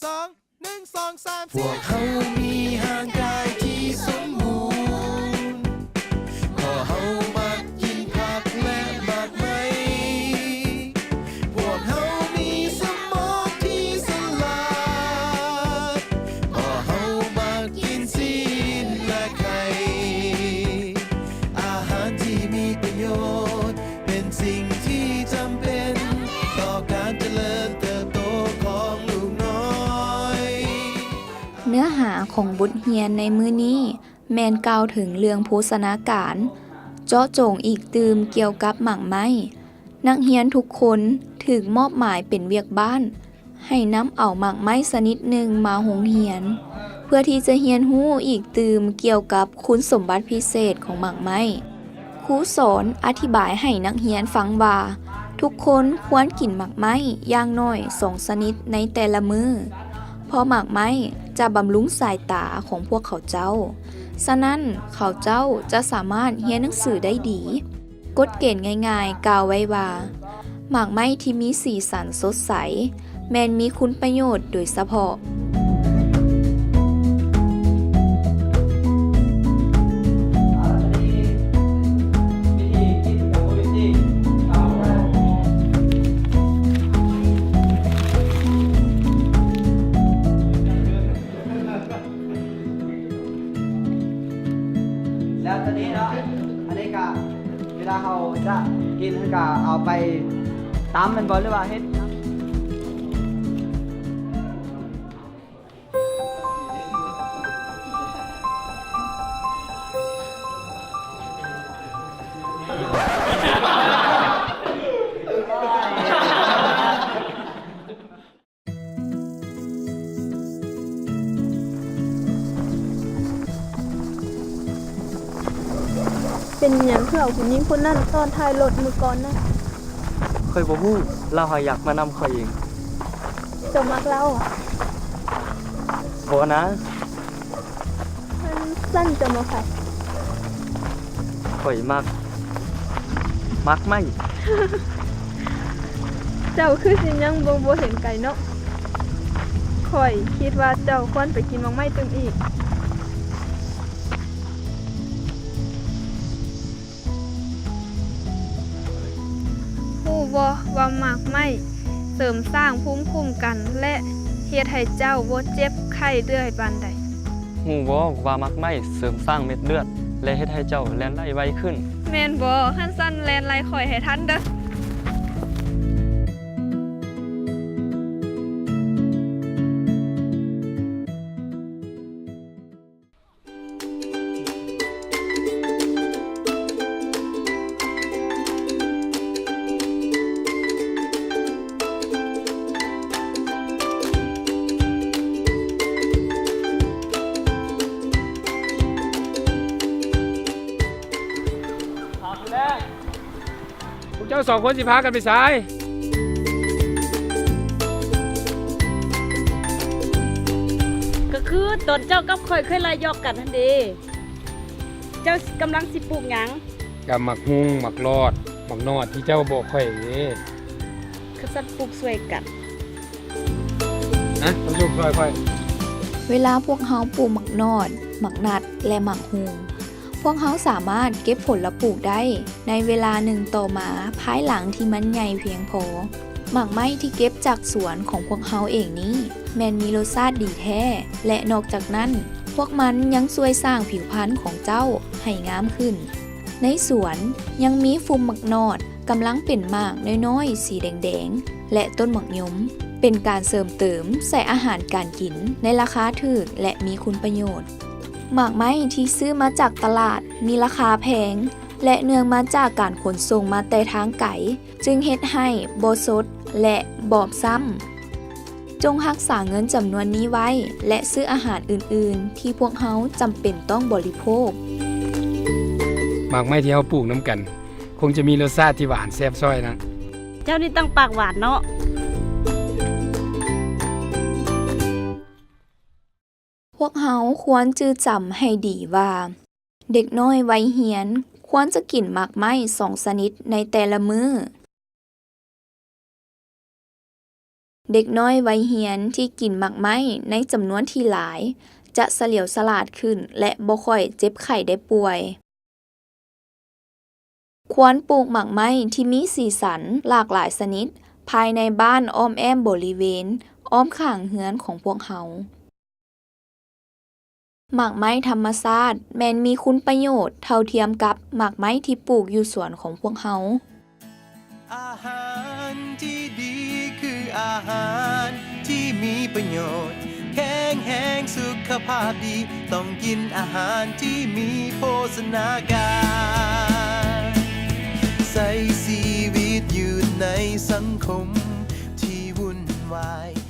ສອງ ໜຶ່ງ ສອງ ສາມ ສີ່ ພວກເຮົາມີຮ່າງກາຍທີ່ສົມບູນ ເພາະເຮົາມັກກິນຜັກແລະໝາກໄມ້. ພວກເຮົາມີສະໝອງທີ່ສະຫຼາດ ເພາະເຮົາມັກກິນຊີ້ນແລະໄຂ່. ອາຫານທີ່ມີປະໂຫຍດ ເປັນສິ່ງທີ່ຈຳເປັນຕໍ່ການຈະເລີນເຕີບໂຕຂອງລູກນ້ອຍ. ເນື້ອຫາຂອງບົດຮຽນໃນມື້ນີ້ແມ່ນກ່າວເຖິງເລື່ອງໂພຊະນາການ, ເຈາະຈົງອີກຕື່ມກ່ຽວກັບໝາກໄມ້. ນັກຮຽນທຸກຄົນຖືກມອບໝາຍເປັນວຽກບ້ານ ໃຫ້ນຳເອົາໝາກໄມ້ຊະນິດໜຶ່ງມາໂຮງຮຽນ ເພື່ອທີ່ຈະຮຽນຮູ້ອີກຕື່ມກ່ຽວກັບຄຸນສົມບັດພິເສດຂອງໝາກໄມ້. ຄູສອນອະທິບາຍໃຫ້ນັກຮຽນຟັງວ່າ ທຸກຄົນຄວນກິນໝາກໄມ້ຢ່າງໜ້ອຍສອງຊະນິດໃນແຕ່ລະມື້ ເພາະໝາກໄມ້ຈະບຳລຸງສາຍຕາຂອງພວກເຂົາເຈົ້າ, ສະນັ້ນເຂົາເຈົ້າຈະສາມາດຮຽນໜັງສືໄດ້ດີ. ກົດເກນງ່າຍໆກ່າວໄວ້ວ່າ ໝາກໄມ້ທີ່ມີສີສັນສົດໃສ ແມ່ນມີຄຸນປະໂຫຍດໂດຍສະເພາະ. ແລ້ວຕອນນີ້ເນາະ ອັນນີ້ກະເວລາເຮົາຈະກິນ ເຮົາກະເອົາໄປຕຳແມ່ນບໍ່ ຫຼືວ່າເຮັດ? ເປັນຫຍັງຄືເອົາຜູ້ຍິງຄົນນັ້ນຊ້ອນທ້າຍລົດມື້ກ່ອນນະ? ຂ້ອຍບໍ່ຮູ້, ລາວຫາຢາກມານຳຂ້ອຍເອງ. ເຈົ້າມັກລາວຫວາ? ບໍ່ນະ. ອັນຊັ້ນເຈົ້າມັກໃຜ? ຂ້ອຍມັກ ໝາກໄມ້. ເຈົ້າຄືຊິຍັງເບິ່ງບໍ່ເຫັນໄກເນາະ. ຂ້ອຍຄິດວ່າເຈົ້າຄວນໄປກິນໝາກໄມ້ຕື່ມອີກ. ຮູ້ບໍ່ວ່າໝາກໄມ້ເສີມສ້າງພູມຄຸ້ມກັນ ແລະ ເຮັດໃຫ້ເຈົ້າບໍ່ເຈັບໄຂ້ເລື່ອຍປານໃດ? ຮູ້ບໍ່ວ່າໝາກໄມ້ເສີມສ້າງເມັດເລືອດ ແລະ ເຮັດໃຫ້ເຈົ້າແລ່ນໄດ້ໄວຂຶ້ນ? ແມ່ນບໍ່? ຄັນຊັ້ນແລ່ນໄລ່ຂ້ອຍໃຫ້ທັນເດີ້. ພວກເຈົ້າສອງຄົນຊິພາກັນໄປໃສ? ກໍຄືຕອນເຈົ້າກັບຂ້ອຍເຄີຍລາຍຢອກກັນຫັ້ນເດ. ເຈົ້າກຳລັງຊິປູກຫຍັງ? ກະໝາກຫຸ່ງ, ໝາກຫຼອດ, ໝາກໜອດທີ່ເຈົ້າບອກຂ້ອຍເດ. ຄັນຊັ້ນປູກຊ່ວຍກັນ. ນະ, ມາປູກຊ່ວຍຂ້ອຍ. ເວລາພວກເຮົາປູກໝາກໜອດ, ໝາກນັດ ແລະ ໝາກຫຸ່ງ, ພວກເຮົາສາມາດເກັບຜົນລະປູກໄດ້ໃນເວລາໜຶ່ງຕໍ່ມາ ພາຍຫຼັງທີ່ມັນໃຫຍ່ພຽງພໍ. ໝາກໄມ້ທີ່ເກັບຈາກສວນຂອງພວກເຮົາເອງນີ້ ແມ່ນມີລົດຊາດດີແທ້ ແລະ ນອກຈາກນັ້ນ, ພວກມັນຍັງຊ່ວຍສ້າງຜິວພັນຂອງເຈົ້າໃຫ້ງາມຂຶ້ນ. ໃນສວນຍັງມີຟຸ່ມໝາກໜອດກຳລັງເປັນໝາກນ້ອຍໆ ສີແດງໆ ແລະ ຕົ້ນໝາກຍົມ, ເປັນການເສີມເຕີມໃສ່ອາຫານການກິນໃນລາຄາຖືກ ແລະ ມີຄຸນປະໂຫຍດ. ໝາກໄມ້ທີ່ຊື້ມາຈາກຕະຫຼາດມີລາຄາແພງ ແລະ ເນື່ອງມາຈາກການຂົນສົ່ງມາແຕ່ທາງໄກ, ຈຶ່ງເຮັດໃຫ້ບໍ່ສົດ ແລະ ບອບຊ້ຳ. ຈົ່ງຮັກສາເງິນຈຳນວນນີ້ໄວ້ ແລະ ຊື້ອາຫານອື່ນໆ ທີ່ພວກເຮົາຈຳເປັນຕ້ອງບໍລິໂພກ. ໝາກໄມ້ທີ່ເຮົາປູກນຳກັນ ຄົງຈະມີລົດຊາດທີ່ຫວານແຊບຊ້ອຍນະ. ເຈົ້ານີ້ຕັ້ງປາກຫວານເນາະ. ພວກເຮົາຄວນຈື່ຈຳໃຫ້ດີວ່າ ເດັກນ້ອຍໄວຮຽນຄວນຈະກິນໝາກໄມ້ສອງຊະນິດໃນແຕ່ລະມື້. ເດັກນ້ອຍໄວຮຽນທີ່ກິນໝາກໄມ້ໃນຈຳນວນທີ່ຫຼາຍ ຈະສະຫຼຽວສະຫຼາດຂຶ້ນ ແລະ ບໍ່ຄ່ອຍເຈັບໄຂ້ໄດ້ປ່ວຍ. ຄວນປູກໝາກໄມ້ທີ່ມີສີສັນຫຼາກຫຼາຍຊະນິດ ພາຍໃນບ້ານອ້ອມແອ້ມບໍລິເວນອ້ອມຂ້າງເຮືອນຂອງພວກເຮົາ. ໝາກໄມ້ທຳມະຊາດແມ່ນມີຄຸນປະໂຫຍດເທົ່າທຽມກັບໝາກໄມ້ທີ່ປູກຢູ່ສວນຂອງພວກເຮົາ. ອາຫານທີ່ດີຄືອາຫານທີ່ມີປະໂຫຍດ, ແຂງແຮງສຸຂະພາບດີ, ຕ້ອງກິນອາຫານທີ່ມີໂພຊະນາການ. ໃຊ້ຊີວິດຢູ່ໃນສັງຄົມທີ່ວຸ່ນວາຍ.